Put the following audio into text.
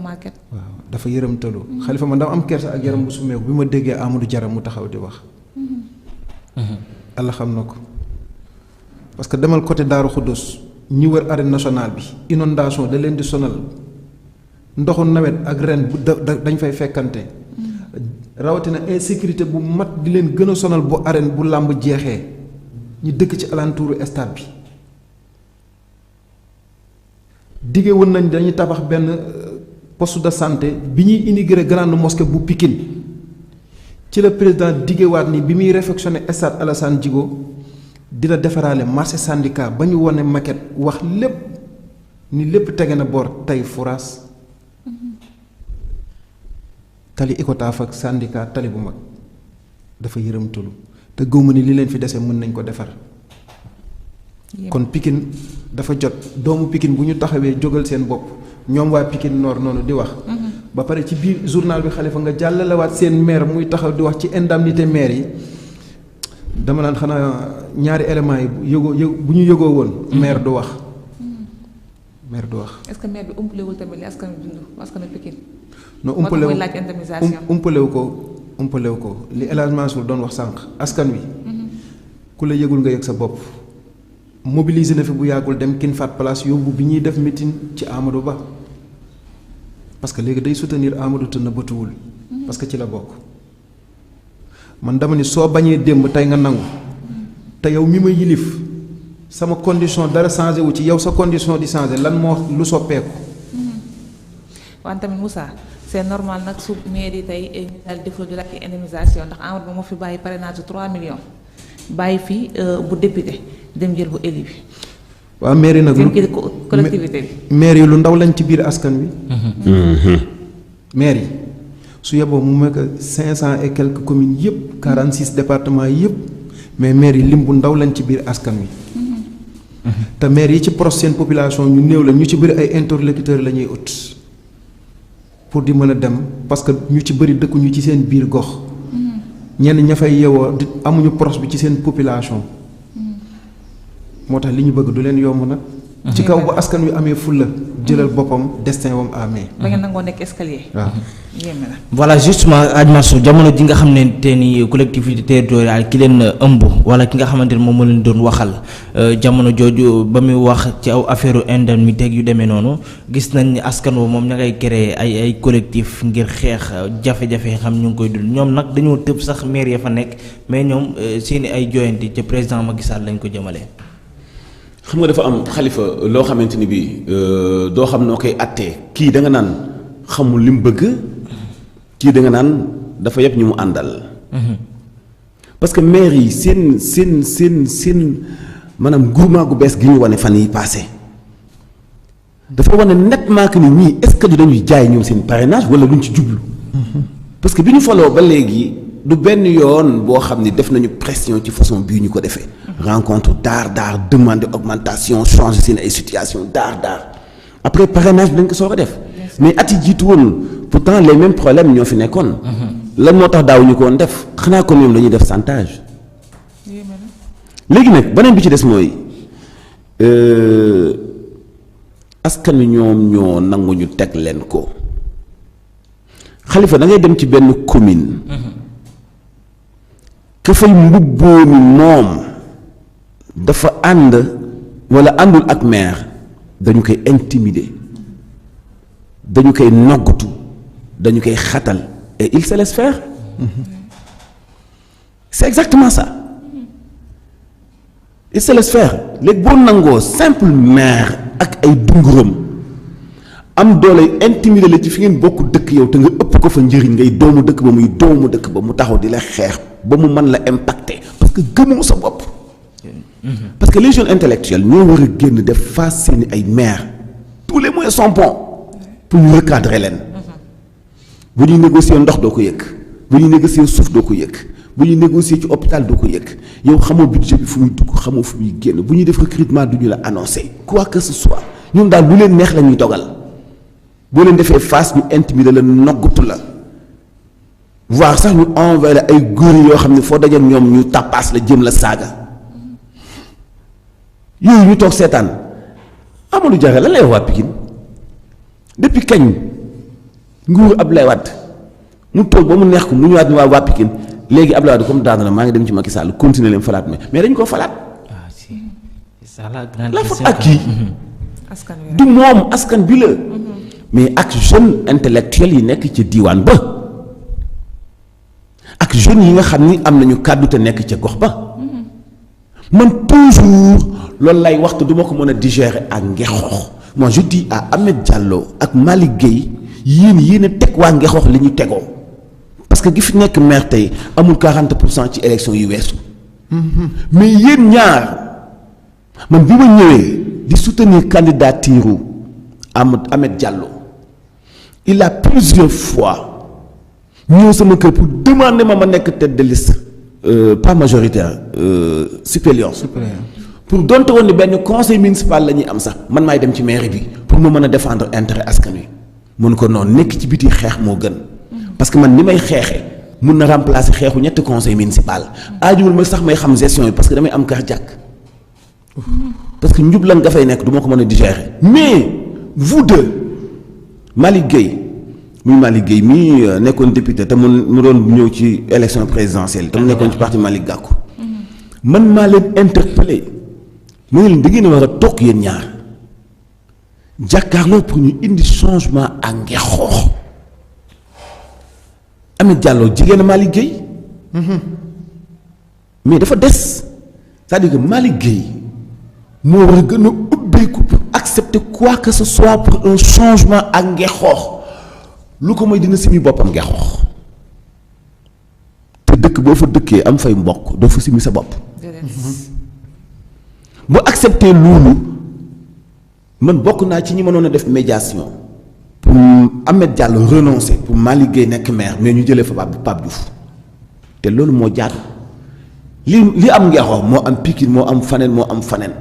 Maguette. waaw dafa yërëmtalu. Khalifa man dama am kersa ak yaram bu sumeeku bi ma déggee Amadou Diarra mu taxaw di wax. Allah xam na ko parce que demal côté Daaru Xuddus ñi wër arène nationale bi inondation da leen di sonal ndoxu nawet ak ren bu dañ fay fekkante. rawatina insécurité bu mat di leen gën a sonal bu arène bu làmb jeexee ñu dëkk ci alentouru stade bi. dige woon nañ dañuy tabax benn poste de santé bi ñuy inauguré grande mosquée bu Pikine ci la président digewaat ni bi muy réfectionné stade Alassane Djigo dina defaraale marché syndicat ba ñu wone maquette wax lépp ni lépp tege na boor tey foras tali Icotaf ak syndicat tali bu mag dafa yërëmtalu te gëwma ni li leen fi dese mën nañ ko defar. kon Pikine dafa jot doomu Pikine bu ñu taxawee jógal seen bopp ñoom waa Pikine Nord noonu di wax. ba pare ci biir journal bi Khalifa nga jàllalewaat seen maire muy taxaw di wax ci indemnité maire yi dama naan xanaa ñaari éléments yi bu ñu yëgoo woon. maire du wax. maire du wax. est-ce que maire bi umpalewul tamit li askan wi dund askan wi Pikine. non umpalewu ko li El Hadj Mansour doon wax sànq askan wi. ku la yëgul nga yëg sa bopp. mobilisé na fi bu yàggul dem kin faat place yóbbu bi ñuy def meeting ci Amadou Ba parce que léegi day soutenir Amadou te nëbbatuwul parce que ci la bokk man dama ni soo bañee démb tey nga nangu te yow mi ma yilif sama condition dara changé wu ci yow sa condition di changé lan moo lu soppeeku. wante tamit Moussa c'est normal nag su mairie tey daal defal ju la ci indemnisation ndax Amadou Ba moo fi bàyyi parrainage 3 millions bàyyi fi bu député dem jël bu élu bi. waaw mairie nag collectivité bi. maire yi lu ndaw lañ ci biir askan wi. maire yi su yeboo mu nekk 500 et quelques communes yëpp 46 départements yëpp mais maire yi lim bu ndaw lañ ci biir askan wi. te maire yi ci proche seen population ñu néew la ñu ci bëri ay interlocuteurs la ñuy ut pour di mën a dem parce que ñu ci bëri dëkkuñu ci seen biir gox. ñenn ña fay yeewoo amuñu proche bi ci seen population. moo tax li ñu bëgg du leen yomb nag. ci kaw bu askan wi amee fulla jëlal boppam destin wam amee. ba ngeen nangoo nekk escalier. waaw yéeme na. voilà justement Adjmassou jamono ji nga xam ne te ni collectivité territoriale ki leen ëmb wala ki nga xamante ne moom moo leen doon waxal jamono jooju ba muy wax ci aw affaire indemnité yu demee noonu gis nañ ni askan woo moom ña ngay créer ay collectif ngir xeex jafe-jafe yi xam ñu ngi koy dund ñoom nag dañoo tëb sax maire ya fa nekk mais ñoom seeni ay joyanti ca président Macky Sall lañ ko jëmale. xam nga dafa am Khalifa loo xamante ni bii doo xam noo koy attee kii da nga naan xamul li mu bëgg kii da nga naan dafa yëpp ñu mu àndal. parce que maire yi seen maanaam groupement gu bees gi ñu wane fan yi passé dafa wane nettement que ni ñii est-ce que dañuy jaay ñoom seen parrainage wala luñ ci jublu. parce que bi ñu faloo ba léegi du benn yoon boo xam ni def nañu pression ci façon bii ñu ko defee. rencontre daar demander augmentation changer seen ay situation daar après parrainage bi dañ ko soog a def. mais at yi jiitu woon pourtant les mêmes problèmes ñoo fi nekkoon. lan moo tax daawuñu ko woon def xanaa comme ñoom dañuy def chantage. léegi nag beneen bi ci des mooy askan wi ñoom ñoo nangu ñu teg leen ko. Khalifa da ngay dem ci benn commune. ka fay mbubboo ni moom dafa ànd walla àndul ak maire dañu koy intimider dañu koy noggatu dañu koy xatal et il se laisse faire. c'est exactement ça il se laisse faire léegi boo nangoo simple maire ak ay dunguram am doole intimider la ci fi ngeen bokk dëkk yow te nga ëpp ko fa njëriñ ngay doomu dëkk ba muy doomu dëkk ba mu taxaw di la xeex ba mu mën la impacter parce que gëmoo sa bopp. parce que les jeunes intellectuels ñoo war a génn def face seeni ay maires tous les moyens sont bons pour ñu recadrer leen. bu ñuy négocier ndox doo ko yëg bu ñuy négocier suuf doo ko yëg bu ñuy négocier ci hôpital doo ko yëg yow xamoo budget bi fu muy dugg xamoo fu muy génn bu ñuy def recrutement du ñu la annoncer quoi que ce soit ñoom daal lu leen neex la ñuy dogal boo leen defee face ñu intimider la noggatu la. voire sax ñu envoyé ay góor yoo xam ne foo dajal ñoom ñu tàppaas la jëm la saaga yooyu ñu toog seetaan Amadou Diarra lan lay wax waa Pikine depuis kañ nguuru Abdoulaye Wade mu toog ba mu neex ko mu ñëwaat ni waa Pikine léegi Abdoulaye Wade comme daana na maa ngi dem ci Macky Sall continuer leen falaat mais dañu ko falaat. ah si c'est ça la grande la question. faute ak kii askan wi du moom askan bi la mais ak jeune intellectuel yi nekk ci diiwaan ba ak jeunes yi nga xam ni am nañu kàddu te nekk ca gox ba man toujours loolu lay waxtu du ma ko mën a digérer ak ngexoox moi je dis à Ahmed Diallo ak Malick Gueye yéen a teg waa ngexoox li ñu tegoo parce que gi fi nekk maire tey amul 40% ci élection yu weesu mais yéen ñaar man bi ma ñëwee di soutenir candidature Ahmed Diallo il a plusieurs fois ñëw sama kër pour demander ma nekk tête de liste pas majoritaire suppléant pour donte woon ni benn conseil municipal la ñuy am sax man maay dem ci mairie bi pour ma mën a défendre intérêt askan wi mun ko noonu nekk ci biti xeex moo gën parce que man ni may xeexee mun na remplacer xeexu ñetti conseil municipal aajuwul ma sax may xam gestion yi parce que damay am cardiaque parce que njublan nga fay nekk du ma ko mën a digérer mais vous deux Malick Gueye mii nekkoon député te mu doon ñëw ci élection présidentielle te mu nekkoon ci parti Malick Gakou man maa leen interpellé mu ne leen da ngeen a war a toog yéen ñaar jàkkaarloo pour ñu indi changement ak ngexoox Ahmed Diallo jigéen a Malick Gueye mais dafa des c'est-à-dire que Malick Gueye moo war a gën a ubbeeku pour accepter quoi que ce soit pour un changement ak ngexoox lu ko mooy dina simi boppam ngexoox te dëkk boo fa dëkkee am fay mbokk doo fa simi sa bopp bu accepter loolu man bokk naa ci ñi mënoon a def médiation pour Ahmed Diallo renoncer pour Malick Gueye nekk maire mais ñu jëlee fa Pape Diouf te loolu moo jaadu li am ngexoox moo am Pikine moo am faneen